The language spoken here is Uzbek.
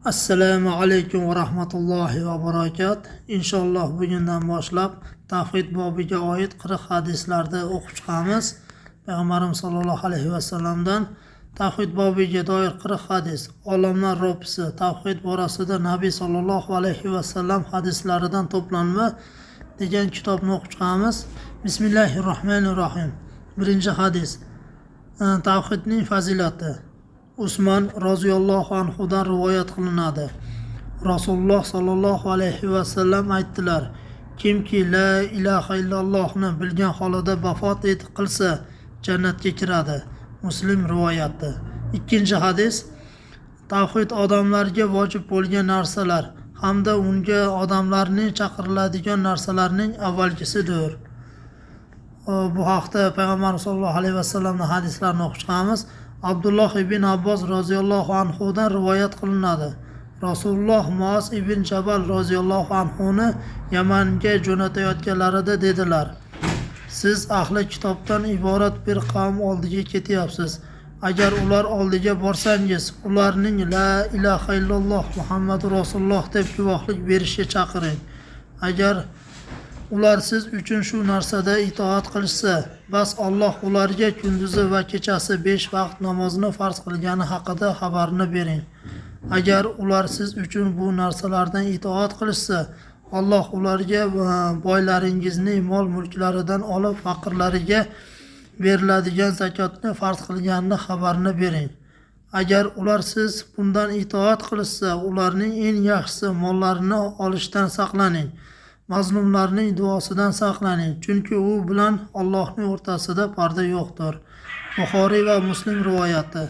Assalomu alaykum va rahmatullohi va barakat. Inshaalloh bugundan boshlab tavhid bobiga oid 40 hadislarni o'qib chiqamiz. Payg'ambarimiz sollallohu alayhi vasallamdan tavhid bobiga doir 40 hadis, olamlar robbisi tavhid borasida Nabiy sollallohu alayhi vasallam hadislaridan to'planma degan kitobni o'qib chiqamiz. Bismillahir rohmanir rohim. Birinchi hadis. Tavhidning fazilati. Usmon roziyallohu anhudan rivoyat qilinadi. Rasululloh sollallohu alayhi vasallam aytdilar: Kimki la ilaha illallohni bilgan holida vafot qilsa, jannatga kiradi. Muslim rivoyati. Ikkinchi hadis. Tavhid odamlarga vojib bo'lgan narsalar hamda unga odamlarning chaqiriladigan narsalarning avvalgisidir. Bu haqda Payg'ambar sollallohu alayhi vasallamning hadislarini o'qib chiqamiz. Abdulloh ibn Abbos roziyallohu anhudan rivoyat qilinadi. Rasululloh Muoz ibn Jabal roziyallohu anhuni Yamanga jo'natayotganlarida dedilar: Siz ahli kitobdan iborat bir qavm oldiga ketyapsiz. Agar ular oldiga borsangiz, ularning la ilaha illalloh Muhammadur Rasululloh deb guvohlik berishga chaqiring. Agar ular siz uchun shu narsada itoat qilishsa, bas Alloh ularga kunduzi va kechasi 5 vaqt namozni farz qilgani haqida xabarini bering. Agar ular siz uchun bu narsalardan itoat qilishsa, Alloh ularga boylaringizning mol mulklaridan olib faqirlariga beriladigan zakotni farz qilganini xabarini bering. Agar ular siz bundan itoat qilishsa, ularning eng yaxshisi mollarini olishdan saqlaning. Mazlumlarning duosidan saqlaning, chunki u bilan Allohning o'rtasida parda yo'qdir. Buxoriy va Muslim rivoyati.